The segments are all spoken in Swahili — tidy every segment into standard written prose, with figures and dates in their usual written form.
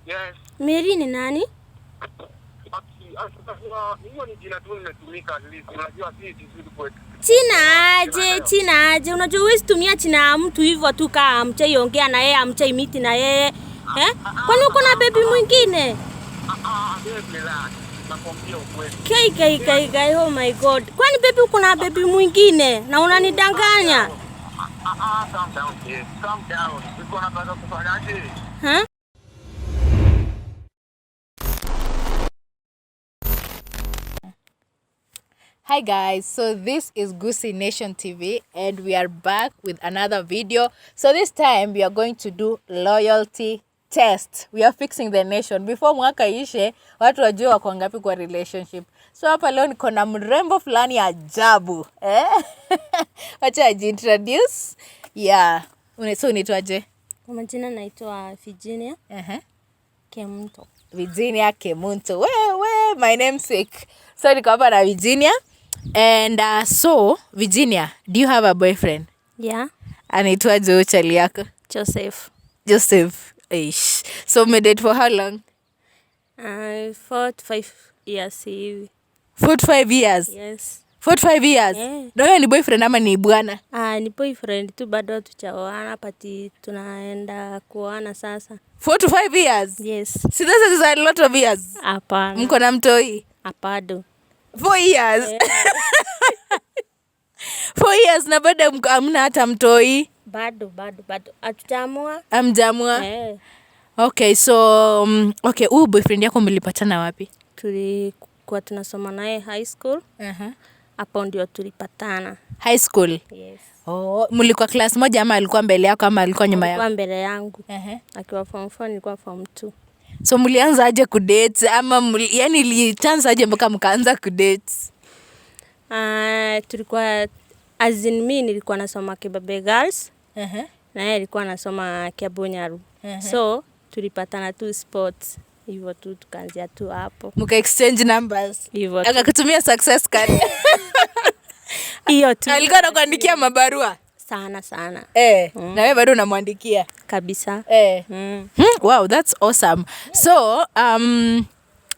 Yes. Mary ni nani? Hiyo ni jina tu limetumika at least. Unajua si vizuri kwetu. China aje, China aje. Unajua huwezi tumia china ya mtu hivyo tu kaa amchai ongea na yeye, amchai miti na yeye. Eh? Kwani uko na baby mwingine? Ah ah, babe relax. Nakwambia ukweli. Kai kai kai kai, oh my God. Kwani baby uko na baby mwingine na unanidanganya? Ah ah, calm down babe. Calm down. Uko nataka kufanyaje? Ha? Hi guys, so this is Gusii Nation TV and we are back with another video. So this time we are going to do loyalty test. We are fixing the nation. Before mwaka ishe, watu wajue wako ngapi kwa relationship. So hapa leo niko na mrembo fulani ajabu. Eh? Wacha ajiintroduce. Yeah. So unaitwaje? Kwa majina naitwa Virginia Uh-huh. Kemto. Virginia Kemunto. We, we, my namesake. So niko hapa na Virginia. And so Virginia, do you have a boyfriend? Yeah, Anaitwaje huyo chali yako? Joseph. Joseph. Eish. So mmedate for how long? 4 to 5 years hivi. 4 to 5 years. Yes. 4 to 5 years. Yeah. Na huyo ni boyfriend ama ni bwana? Ah, ni boyfriend tu bado hatujaoana but tunaenda kuoana sasa. 4 to 5 years. Yes. See, this is a lot of years. Hapana. Mko na mtoi? Hapado. 4 years. 4 years na bado hamna hata mtoi. Bado bado bado. Hatujaamua. Hamjaamua. Eh. Okay, so okay, huyu boyfriend yako mlipatana wapi? Tulikuwa tunasoma naye high school. Hapo ndio tulipatana. High school. Yes. Oh, mlikuwa class moja ama alikuwa mbele yako ama alikuwa nyuma yako? Alikuwa mbele yangu. Uh-huh. Akiwa form 4 nilikuwa form 2. So mlianza aje kudate ama yani ilianza aje mpaka mkaanza kudate? Ah, tulikuwa as in me nilikuwa nasoma Kibabe Girls na yeye alikuwa anasoma Kiabonyaru. So tulipatana tu sports hivyo tu tukaanzia tu hapo. Mka exchange numbers. Hivyo tu. Akakutumia success card. Hiyo tu. Alikuwa anakuandikia mabarua. Sana sana. Eh, na wewe bado unamwandikia. Kabisa. Eh. Mm. Wow, that's awesome. So,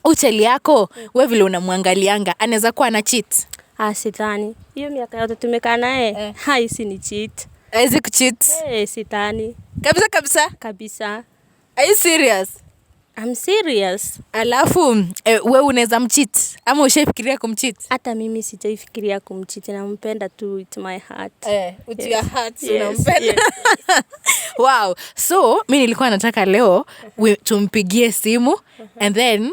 uchali yako wewe vile unamwangalianga anaweza kuwa ana cheat. Ah, sidhani. Hiyo miaka yote tumekaa naye. Eh. Hai si ni cheat. Hawezi kucheat. Eh, sidhani Kabisa kabisa. kabisa. Are you serious? I'm serious. Alafu wewe unaweza mcheat ama ushaifikiria kumcheat? Hata mimi sijaifikiria kumcheat, nampenda tu with my heart. Eh, with your heart Yes, unampenda. yes. Wow. So mi nilikuwa nataka leo tumpigie simu and then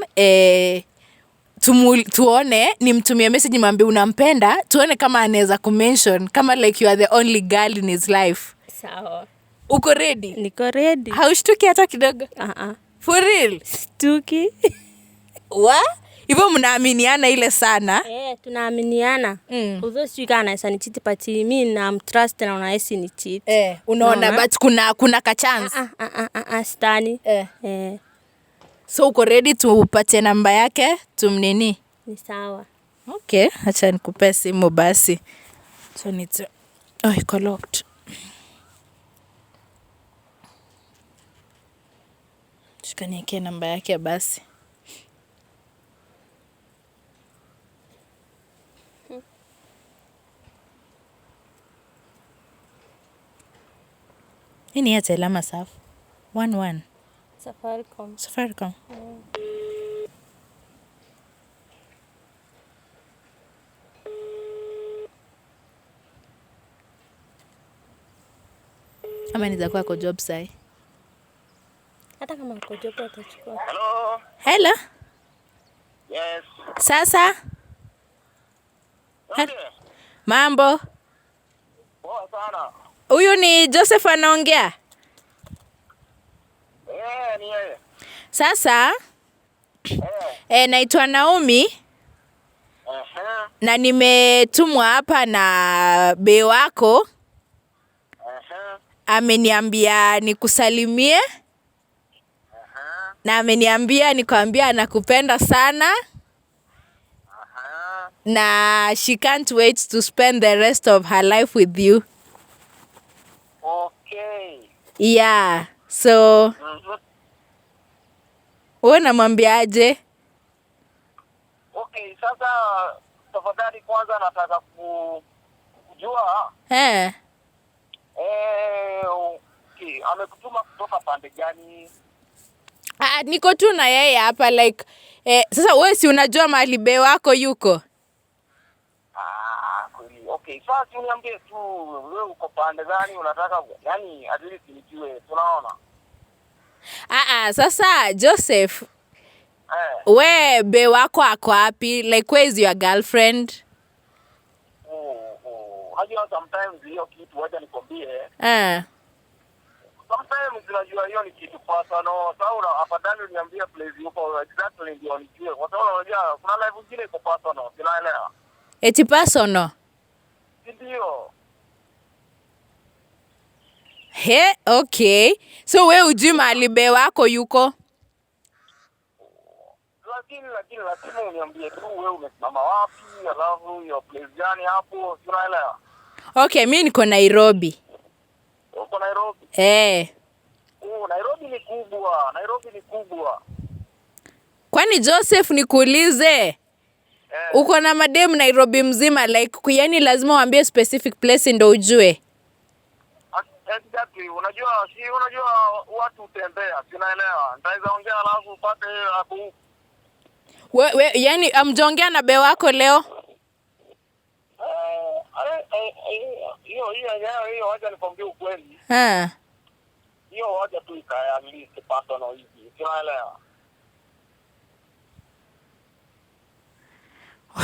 tuone nimtumie message nimwambie unampenda, tuone kama anaweza kumention kama like you are the only girl in his life. Sawa. Uko ready? Niko ready. Haushtuki hata kidogo? Ah ah. For real? Stuki. Wa? Hivyo mnaaminiana ile sana? Eh, tunaaminiana. Although sijui kama anaweza ni cheat but mi namtrust na unahisi ni cheat. Eh, unaona Unaona? but kuna ka chance. Ah ah ah ah, ah stani. Eh. Eh, So uko ready tupate namba yake tumnini? ni sawa. Okay, acha nikupe simu basi. So nita Oh, iko locked. Shika niwekee namba yake basi. Hii ni Airtel ama Saf? 11. Safaricom. Safaricom. Ama inaweza kuwa ako job sahi. Hata kama ako job atachukua. Hello. Hello. Yes. Sasa Okay. mambo. Poa sana. Huyu ni Joseph anaongea. Eh, ni yeye. Sasa Eh. naitwa Naomi Aha. na nimetumwa hapa na be wako, Aha. ameniambia nikusalimie Aha. na ameniambia nikwambia anakupenda sana Aha. na she can't wait to spend the rest of her life with you. Okay. Yeah. So Mhm. Wewe unamwambiaje? Okay, sasa tafadhali kwanza nataka kujua Eh. Okay, amekutuma kutoka pande gani? Ah, niko tu na yeye hapa like sasa wewe si unajua mahali be wako yuko? Ah, kweli. Okay, sasa uniambie tu wewe uko pande gani unataka, yani at least nijue, tunaona. Ah, sasa Joseph, Eh. we be wako ako wapi? Like where is your girlfriend? Oh. Unajua sometimes hiyo kitu wacha nikwambie. Eh. Sometimes unajua hiyo ni kitu personal. Sasa afadhali uniambie place yuko exactly ndio nijue. Kwa sababu unajua kuna life nyingine iko personal, unaelewa? Eti personal. Ndio. He, okay. So we ujui mahali be wako yuko? Lakini lazima uniambie tu wewe umesimama wapi, alafu hiyo place gani hapo, unaelewa? Okay, mi niko Nairobi. Uko Nairobi? Eh. Oh, Nairobi ni kubwa, Nairobi ni kubwa. Kwani Joseph nikuulize, uko na mademu Nairobi mzima like yani lazima uambie specific place ndo ujue? Exactly. Unajua si unajua watu hutembea, si unaelewa? Nitaweza ongea alafu upate hapo. We, yani amjongea na be wako leo? Hiyo yenyewe hiyo wacha nikwambie ukweli. Ha. Hiyo wacha tu ikae at least personal hivi. Si unaelewa?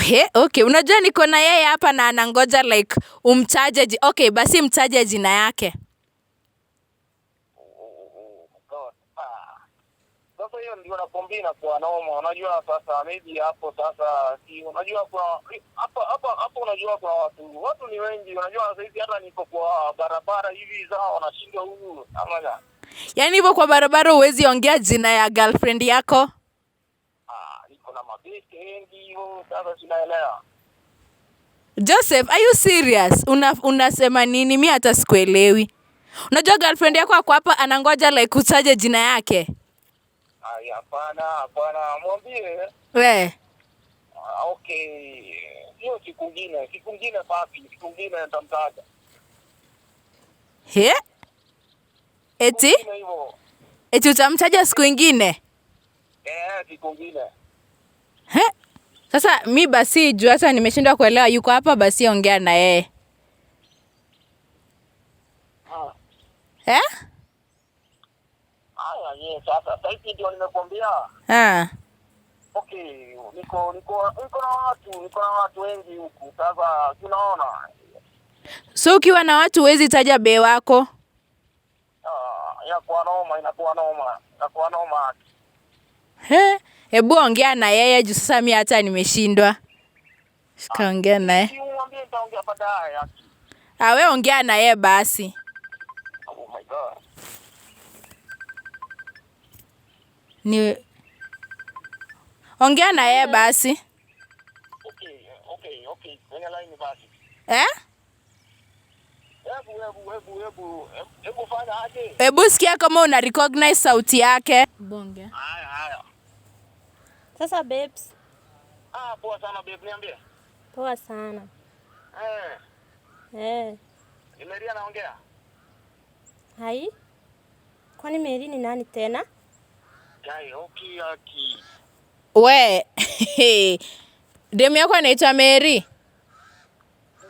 He, okay, unajua niko na yeye hapa na anangoja like umtaje. Okay, basi mtaje jina yake. God. Sasa hiyo ndio nakwambia inakuwa noma. Unajua sasa maybe hapo sasa si unajua kwa hapa unajua kwa watu ni wengi. Unajua sasa hivi hata niko kwa barabara hivi za wanashindwa huyu ama la. Yaani hivyo kwa barabara huwezi ongea jina ya girlfriend yako? Niko na mabeste wengi hivyo sasa sinaelewa. Joseph, are you serious? Unasema nini? Mimi hata sikuelewi. Unajua girlfriend yako ako hapa anangoja like utaje jina yake. Ai, hapana, mwambie. We. Okay. Hiyo siku nyingine basi, siku nyingine nitamtaja. He? Eti? Eti utamtaja siku nyingine? Eh, siku nyingine. He? Sasa mi basi juu hata nimeshindwa kuelewa, yuko hapa basi ongea na yeye. Eh? Haya, ye sasa sasa ndio nimekuambia. Ah. Okay, niko na watu wengi huku. Sasa tunaona. So ukiwa na watu huwezi taja be wako? Inakuwa noma. He, hebu ongea na yeye juu sasa mimi hata nimeshindwa. Sikaongea naye. Mwambie nitaongea baadaye. Ah, wewe ongea na yeye basi. Oh my God. Ni ongea na yeye basi. Okay. Kwenye line basi. Eh? Hebu fanya aje? Hebu sikia kama una recognize sauti yake. Bonge. Haya. Sasa babes. Ah, poa sana babe, niambie. Poa sana. Eh. Ni Mary anaongea? Hai. Kwani Mary ni nani tena? Kai, okay, aki. We. Demu yako anaitwa Mary?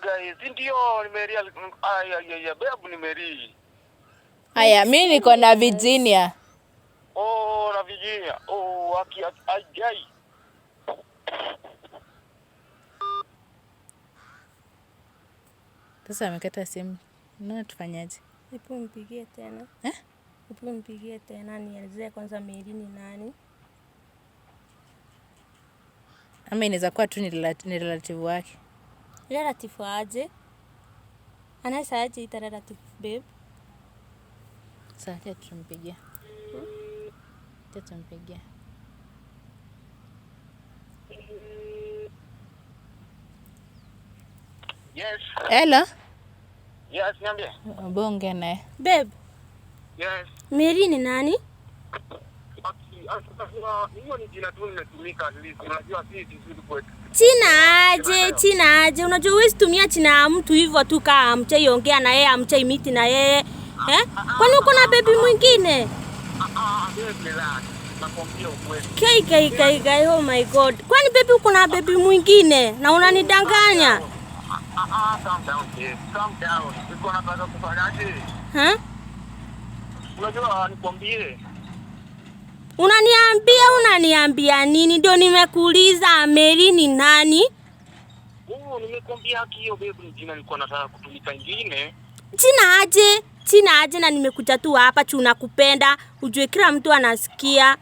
Guys, ndio ni Mary. Ay, babe ni Mary. Aya, mimi niko na Virginia. Oh, na Virginia. Oh, aki ai. Sasa amekata simu. Nani tufanyaje? Hebu mpigie tena. Eh? Hebu mpigie tena nielezee kwanza Mary ni nani. Ama inaweza kuwa tu ni relative wake. Relative aje? Anaweza aje ita relative babe? Sasa acha tumpigie. Acha tumpigie. Yes. Hello. Yes, niambie. Bonge naye. Babe. Yes. Mary ni nani? Okay, Hiyo ni jina tu nimetumika at least. Unajua si vizuri kwetu. China aje, China aje. Unajua huwezi tumia china ya mtu hivyo tu kaa amchai ongea na yeye, amchai miti na yeye. Eh? Kwani uko na baby mwingine? Ah, babe, relax. Nakwambia ukweli. Kai kai kai kai, oh my God. Kwani baby uko na baby mwingine na unanidanganya? Ah, ah, calm down, babe. Calm down. Niko nataka kufanyaje? Ha? Unajua nikwambie. Unaniambia nini? Ndio nimekuuliza Mary ni nani? Huu nimekwambia haki hiyo babe ni jina nilikuwa nataka kutumika ingine. China aje? China aje na nimekuja tu hapa chu nakupenda, ujue kila mtu anasikia.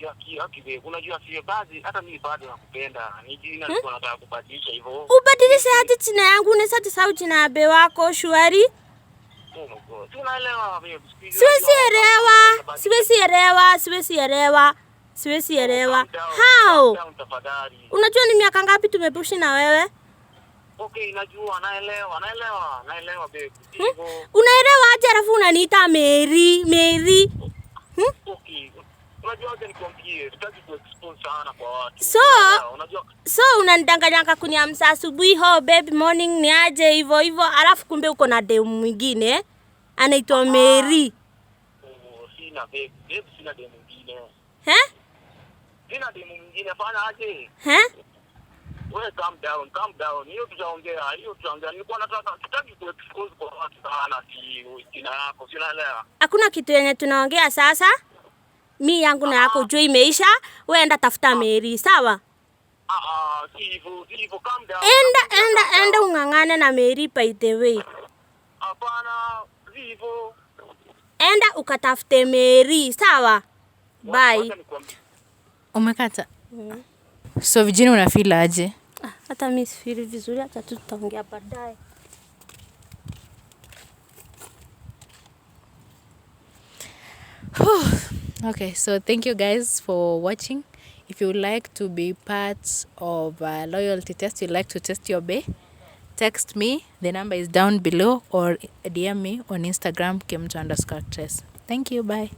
Haki haki babe, unajua sio baadhi hata mimi bado nakupenda. Ni jina nilikuwa nataka kubadilisha hivyo. Ubadilishe aje china yangu, unaweza tusahau jina ya be wako shwari? Oh my God. Si unaelewa babe. Siku hizi Siwezi unajua- elewa, siwezi elewa, siwezi elewa, siwezi elewa. Calm down, calm How? down tafadhali. Unajua ni miaka ngapi tumepushi na wewe? Okay, najua, naelewa, naelewa, naelewa babe. Si hivyo. Unaelewa aje alafu unaniita Mary, Mary? Okay. Unajua acha nikwambie, sitaki kuexpose sana kwa watu. Unajua So unanidanganyanga kuniamsha asubuhi, ho baby morning ni aje hivyo hivyo, alafu kumbe uko na demu mwingine anaitwa Mary. oh, sina babe, babe sina demu mwingine. Eh? Sina demu mwingine, fanya aje? Eh? Wewe calm down, calm down. Hiyo tutaongea, hiyo tutaongea. Nilikuwa nataka sitaki kuexpose kwa watu sana si jina yako, si unaelewa? Hakuna kitu yenye tunaongea sasa. Mi yangu na yako ujue imeisha. We enda tafuta Mary, sawa? Ah ah, si hivyo, si hivyo, calm down. Enda enda enda ung'ang'ane na Mary by the way. Hapana, si hivyo. Enda ukatafute Mary, sawa? Bye. Wacha nikwambie. Umekata. So Virginia unafeel aje? Ah, hata mi sifeel vizuri, hata tu tutaongea baadaye. Okay, so thank you guys for watching. If you would like to be part of a loyalty test, you'd like to test your bae, text me. The number is down below, or DM me on Instagram, kimto_actress. Thank you. Bye.